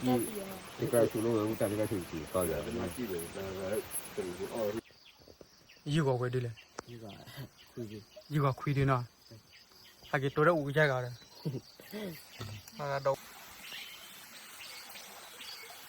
ယံာ်ဂီၤဝဲဒ်လဲၣ်, ယံာ်ဂီၤခွံဒုနီၤ, ဟဲက့ၤတိၢ်ဒီးအူကစၢ်ဂ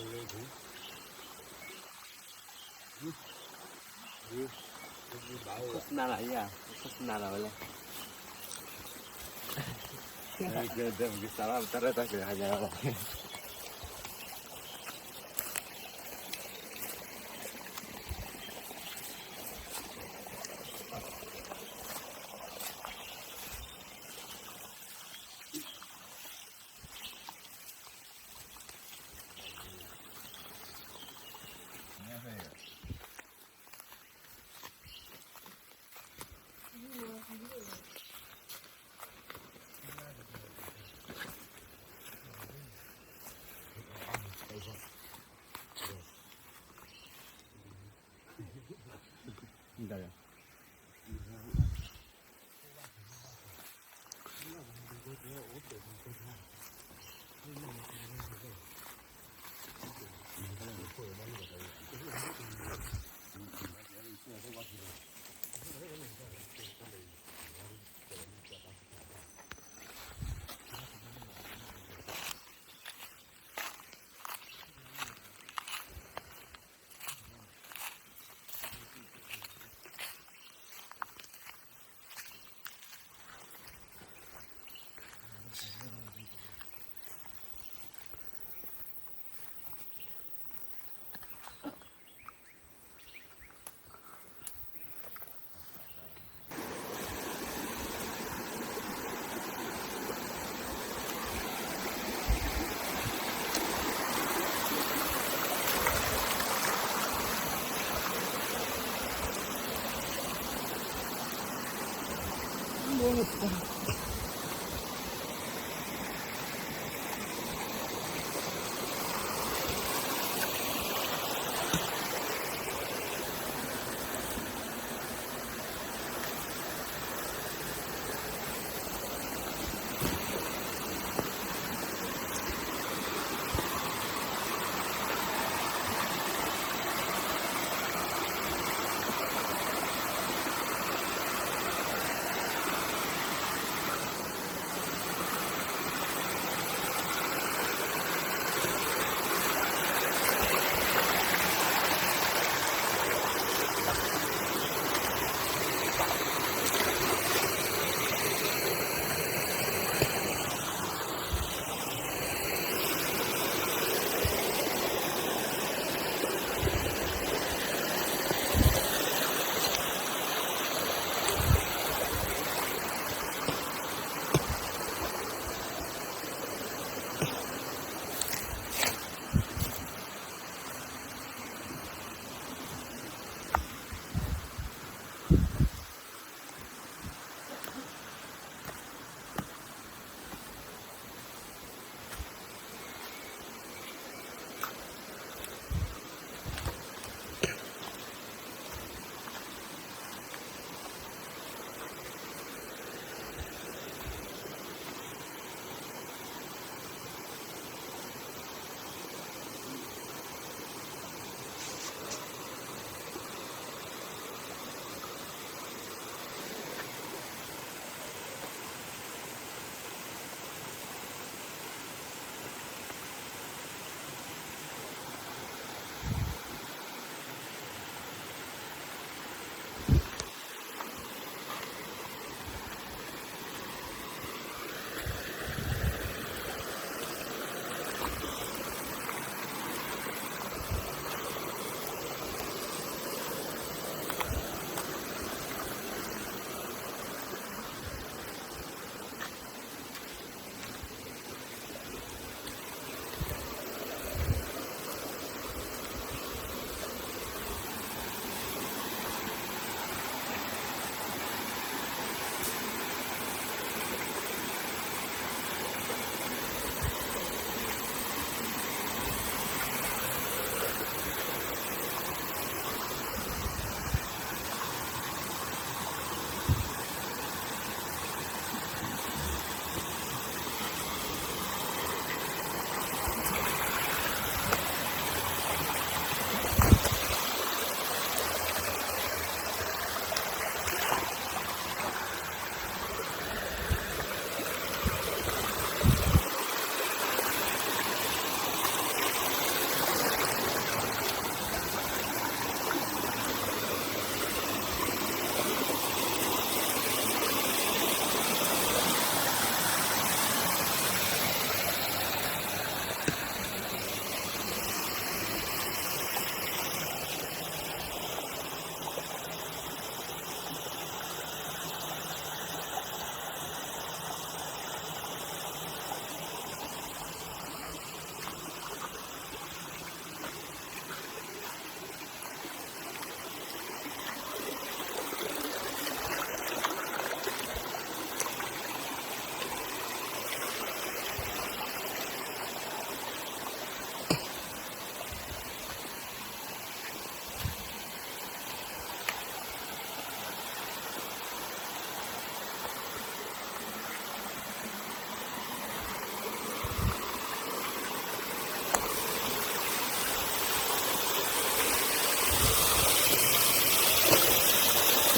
ၤဒီး, ဒီး Khosnala ya, khosnala wele. Kede mungkin salah, ntar datang ke hanya.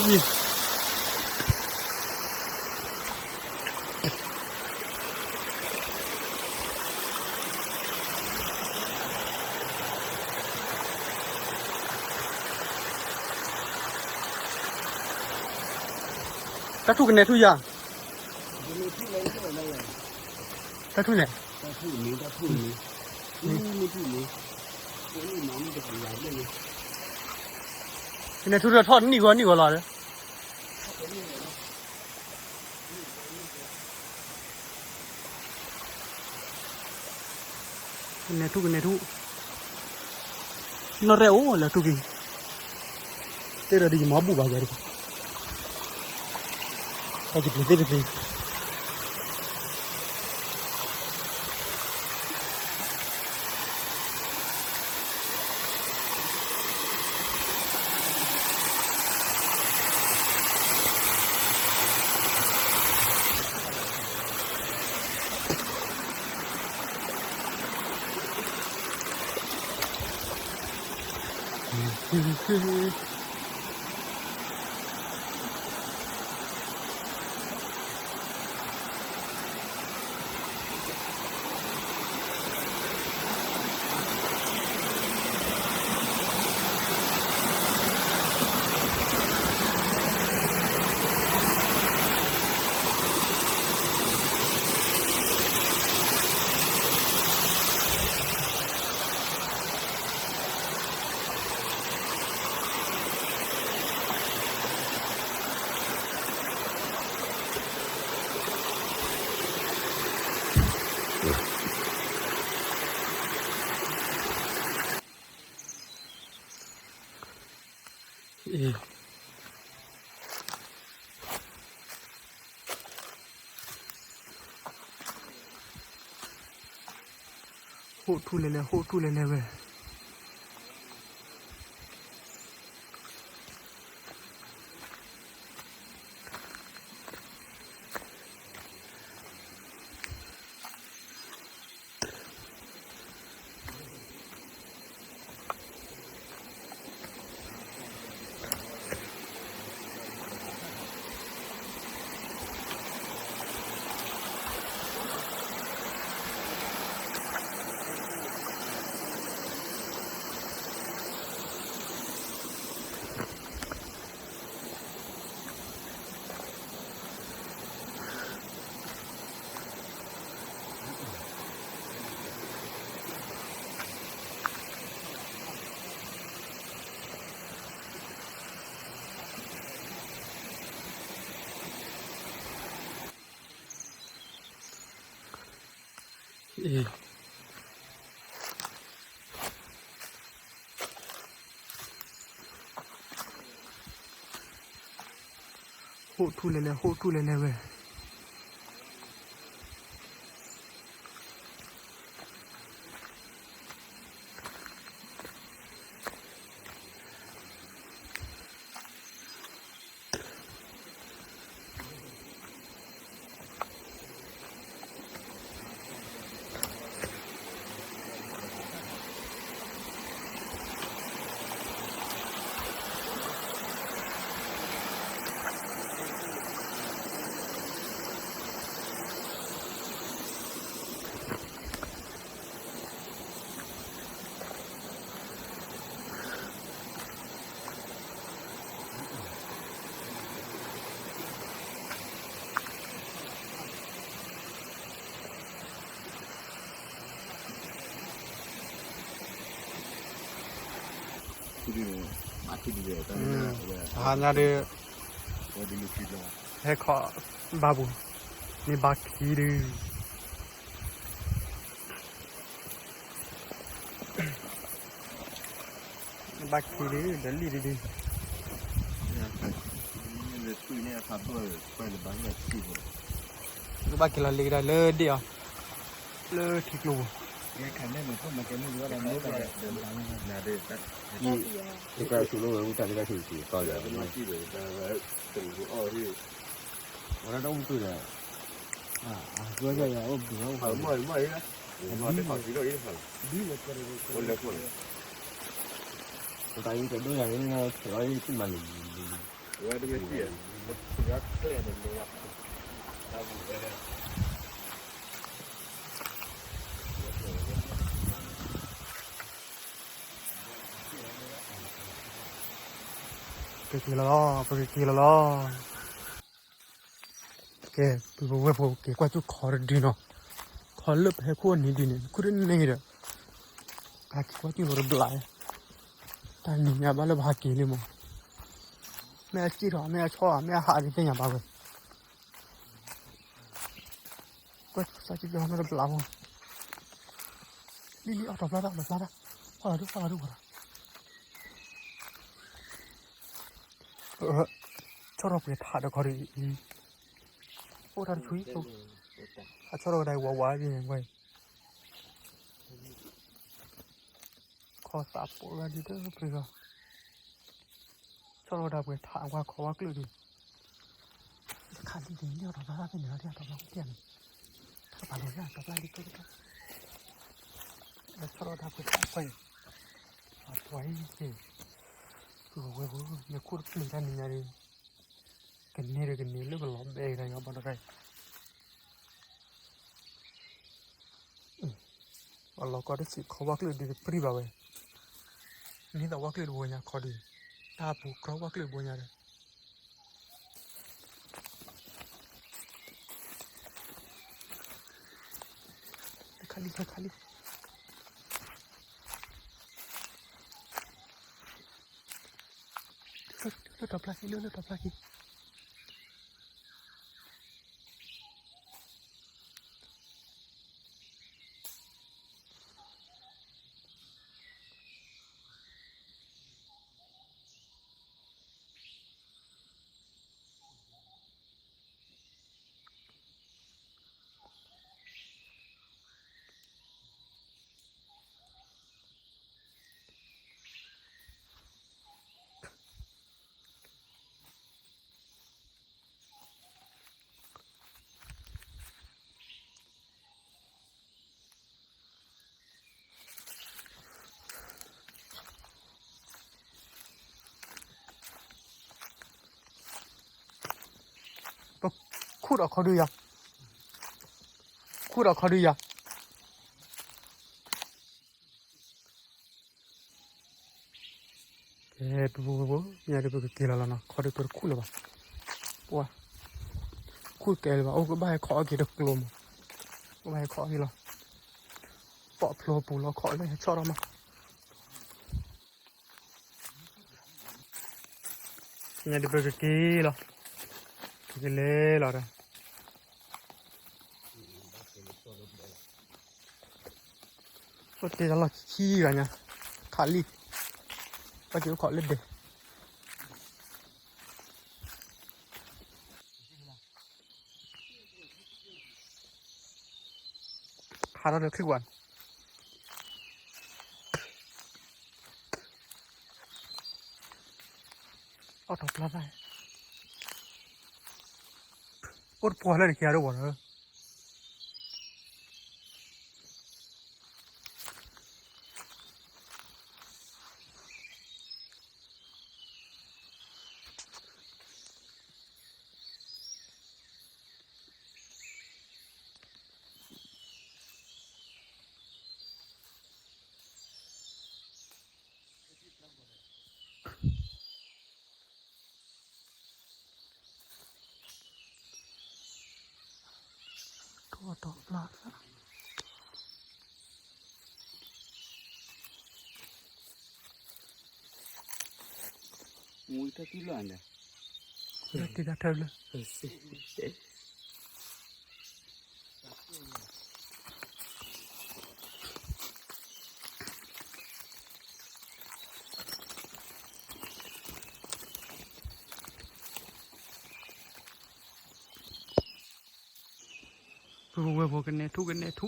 တၢ်ထူၣ်ကနဲၣ်ထူၣ်ယၤ, တၢ်ထူၣ်န့ၣ်, ကနဲၣ်ထူၣ်ဒီးထီၣ်နံၣ်ဂီၤနံၣ်ဂီၤလီၤဒီး ကနဲၣ်ထူၣ် ကနဲၣ်ထူၣ်, နီၢ်ရဲၣ်အိၣ်လၢထူၣ်က့ၤ, တဲဒီးဒ်ယမၤဘူၣ်ဘၣ်ယၤဒ်, တၢ်ကပျံၤသ့ၣ်တသ့ ဟိၣ်ထူၣ်လဲၤလဲၤ ဟိၣ်ထူၣ်လဲၤလဲၤဝဲ. ဟိၣ်ထူၣ်လဲၤလဲၤ ဟိၣ်ထူၣ်လဲၤလဲၤဝဲ. ဟါညါဒီး ဟဲခီဘၣ်ပူၤ န့ၢ်ဘါခံဒုး ဘါခံဒုး ဒီးလံၣ်ဒုးဒုး ကဘၣ်က့ၤလီၤလ့ကဒီးလၢဒ့ၣ်အီၤ လၢထံကျိပူၤ ဝဲဒၣ်တၢ်အိၣ်မူတ့ၢ်ဒီး ပတၢ်အံၤတဒိၣ်ယၤန့ၣ် ဆဲးလီၤတံၢ်မးလံၤလံၤလံၤ ဝဲတမ့ၢ်တံၢ်, ကက့ၤလီၤလီၤ, ပကက့ၤလီၤလီၤ. ကဲ, ပုၢ်ဖိဝဲၢ်ဖိ က့ၤကွၢ်ကၠူၣ်ခီတဒုနီၤ, ခီလၢပဟဲခိၣ်နံၤဒုန့ၣ် နခုၣ်တန့ၢ်ဒီး, ဟးက့ၤကွၢ်ကၠူၣ်လီၤတဘျီ, တၢ်နံၤညါဘၣ်လၢပဟးက့ၤလံမး, မ့ၢ်အစ့ၣ်ထီၣ် မ့ၢ်အဆီၣ် မ့ၢ်အဟးဒ်သ့ၣ်ညါဘၣ်ဝဲ, ကွၢ်ကၠူၣ်စၢ်ကၠူၣ်မ့ၢ်တဘျီမး, လံလံ အီၣ်တဘျီတၢ် တဘျီတၢ်, ဖီၣ်လီၤဒု ဖီၣ်လီၤဒု ဝဲဒၣ် ဆီၣ်ထီၣ်ပှဲၤထးဒီးခီဒီးအံၤ, အိၣ်တၢ်တဆူၣ်အံၤ, အဆီၣ်ထီၣ်ဝဲဒၣ်ဝးဝးဒ်န့ၣ်ဝဲ, ခီသးပိာ်ဝဲဒၣ်ဒ်တပျုၤလီၤ, ဆီၣ်ထီၣ်ဝဲဒၣ်ပှဲၤထးအကွၢ်ခီဝါကျၢၢ်ဒံး, တခါလံဒ်န့ၣ် အီၣ်တဘျီတၢ်ဖဲန့ၣ်လီၤ ဒ်အီၣ်တဘျီတၢ်န့ၣ်, တၢ်ကပာ်လီၤဒ်အီၣ်တဘျီလံကဲကဲ, ဆီၣ်ထီၣ်ဝဲဒၣ်ပှဲၤထးအကွၢ်အံၤ, အပှၤအံၤက့ၤ, ပုၢ်ဖိဝဲၢ်ဖိ မ့ၢ်ခိၣ်တပျုၤတၢ်နံၤညါဒီး ကန့ၢ်ဒီးကန့ၢ်လၢကလီၤဘဲကဒါယီၤဘၣ်ဒီး, အလီၤကီတစံးခီဝါကျၢၢ်ဒုးတပြံၢ်ဘၣ်ဝဲ, န့ၢ်သးဝါကျၢၢ်တဘိညါခီဒုး, တၢ်ပူၤကြီဝါကျၢၢ်တဘိညါဒီး, တခါလံ တခါလံ လၢလၢတီၤဖျါခံ လၢလၢတီၤဖျါခံ. ပခူၣ်ဒီးခီဒုယၤ, ခူၣ်ဒီးခီဒုယၤ. ကဲ ပဖိဝဲၢ်ဖိ မ့ၢ်ဒ်ပကက့ၤလီၤလီၤနီၤ, ခီဒုပတခူၣ်လၢၤဘၣ်, ပှၤ ခူၣ်ကဲလၢၤဘၣ်, အိၣ်ကဘၣ်ဟဲခီအီၣ်က့ၤတကျိၤမး, ကဘၣ်ဟဲခီအီၣ်က့ၤလီၤ, ပာ်ဖျိပူၤလီၤခီလၢဟဲဆီၣ်ထီၣ်မး. မ့ၢ်ဒ်ပကက့ၤလီၤ, ပကလဲၤလီၤဒီး အိၣ်တ့ၢ်တၢ်လီၢ်ခံဂၤညါ, ခးလံ, ဘၣ်က့ၤအိၣ်ခိးလၢဒဲး, ခးထီၣ်လၢချံဝါ, အီၣ်တပျီသၣ်, အိၣ်တပှီၤလၢနခံဂၤဒိၣ်ဝဲလီၤ. ထီၣ်တီၤပျၢ်, မူတၢ်ထူလၢ်န့ၣ်, တၢ်ထူလၢ်, ပုၢ်ဖိဝဲၢ်ဖိ ကနဲထူၣ် ကနဲထူၣ်,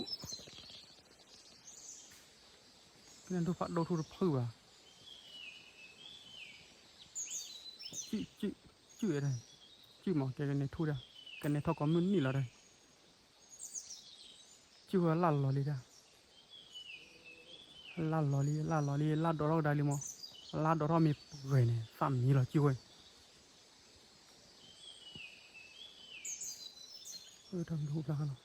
ကနဲထူၣ်ဖးဒိၣ်ထူၣ်တဖုဘၣ်, စုၣ် စုၣ် စုၣ်ဝဲဒၣ်, စုၣ်မး ကဲကနဲထူၣ်ဒၣ်, ကနဲထီၣ်ကိးမုၢ်နံၤလီၤဒၣ်, စုၣ်ဝဲလၢလီၤလံဒၣ်, လၢလီၤလံ လၢလီၤလံ လၢဒိးထီၣ်ကဒါလံမး, လၢဒိးထီၣ်မ့ၢ်ပှဲၤန့ၣ် သၣ်မံလီၤစုၣ်ဝဲ, အၢ တၢ်မနုၤဘျါလီၤ.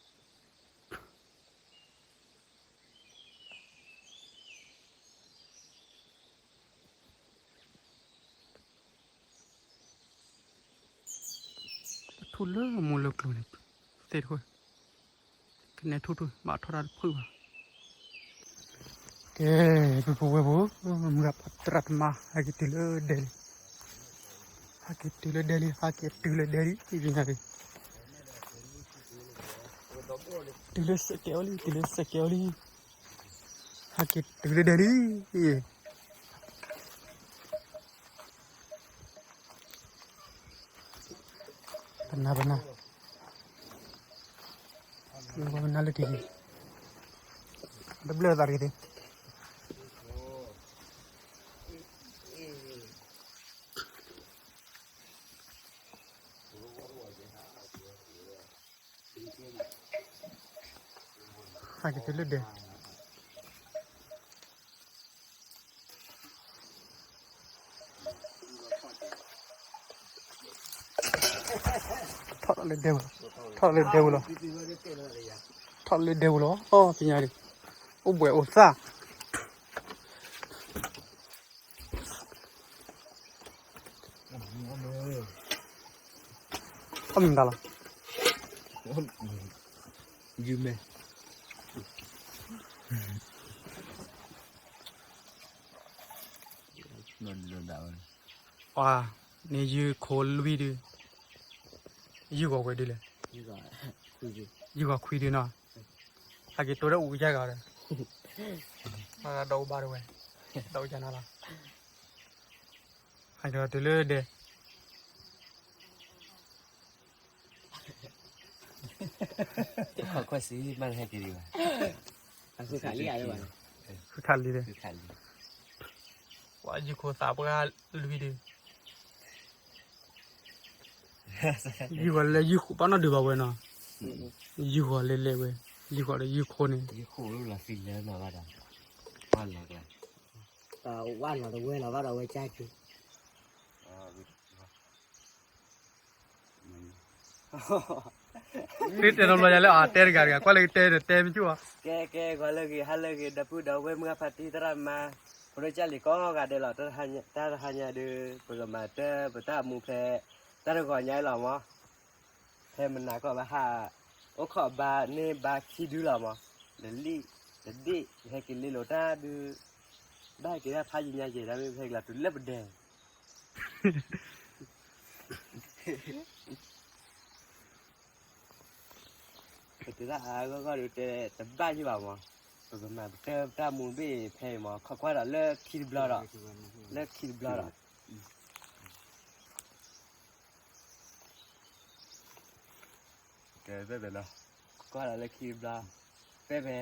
ထူၣ်လၢမိၢ်လၢကျိၤန့ၣ် သ့ၣ်တဃိ ကနဲထူၣ်ထူၣ် ဘၣ်ထီၣ်တၢ်တဖုၣ်ဘၣ်. ကဲ ပပဝဲပူၤ မုၢ်ဂၤဖးတရၣ်တမါ ဟဲက့ၤတုၤလၢဒဲလံ. ဟဲက့ၤတုၤလၢဒဲလံ ဟဲက့ၤတုၤလၢဒဲလံ ပညါလံ. တုၤလၢစဲးကဲးအိၣ်လံ တုၤလၢစဲးကဲးအိၣ်လံ. ဟဲက့ၤတုၤလၢဒဲလံ. ပနၢ်ပနၢ် ပနၢ်လၢထံၣ် တဘျၢသးတဂ့ၤသ့ၣ်. ဟဲက့ၤတုၤလၢဒဲ ထီၣ်လၢဒဲပူၤလီၤ ထီၣ်လၢဒဲပူၤလီၤ ထီၣ်လၢဒဲပူၤလီၤ အီ ပညါဒံး အိၣ်ဘှံးအိၣ်သၣ် အီၣ်မ့ၢ်မတၤလီၤ ယုၢ်မဲ ပှၤ န့ၣ်ယုၢ်ခိၣ်လွံၢ်ဒု ယုၢ်ဂီၤဝဲဒုလဲၣ် ယုၢ်ဂီၤခွံဒုနီၤ ဟဲက့ၤတိၢ်ဒီးအူကယါဂၤဒီး ဒီးအိၣ်ဘၣ်တဝဲ ဒီးအိၣ်ကနၤလီၤ ဟဲက့ၤတုၤလၢဒဲ ခီၣ်ခွဲၣ်စံးမ့ၢ်ဟဲက့ၤဒံးဘၣ် ဃုခးလံ ဃုခးလံ ပှၤယုၢ်ခိၣ်သးပှၢ်လွံၢ်ဒု ယုၢ်ဂီၤလၢယုၢ်ခိၣ်ဘၣ်နီၢ်ဒုးဘၣ်ဝဲနီၤ ယုၢ်ဂီၤလဲၤလဲၤဝဲ ယုၢ်ဂီၤလၢယုၢ်ခိၣ်န့ၣ် ဝၣ်လီၤတဝဲလီၤဘၣ်ဒီးဝဲကၢ်က့ၤ သုတဲနီတဘျီညါလၢအတဲတဂၤတဂၤ ကွၢ်လၢကတဲဒီးတဲမ့ၢ်ကၠူၣ်အီၤ ကဲကဲ ဂီၤလၢဂ့ၤ ဟါလၢဂ့ၤ ဒီပုၢ်ဒီဝဲၢ်မုၢ်ဂၢ်ဖါတံၢ်သရၣ်သမါ ပဒိၣ်ကၢ်လံၤကိးဂၤဒဲးလီၤ တၢ်တဟါညါဒုး ပကမၤတၢ်ပတၢ်မူဖဲ တၢ်တဂီၤညါအံၤလီၤမး ဖဲမနၤကီၢ်ဘၣ်ဟး အိၣ်ခိးဘါန့ၢ်ဘါခံဒုလီၤမး လလံၣ် တဒ့ၣ် ဟဲက့ၤလ့လိာ်တၢ်ဒုး ဘၣ်ဟဲက့ၤတၢ်ဖးယံၤညါယဲၢ် တၢ်မ့ၢ်ဖဲကလၤတုၤလၢပဒဲး ပတဲဒၣ်အါဂီၢ်ဂီၢ်ဒီးတဲတဘၣ်ယံၤဘၣ်မး ပကမၤပတၢ်ပတၢ်မူဘ့ၣ်ဖဲအံၤမး ခီကွၢ်ဒီးလၢခံတဘျီဒီး လၢခံတဘျီဒီး ကဲ ပဲပဲလီၤ ကွၢ်ဒီးလၢခံတဘျီ ပဲပဲ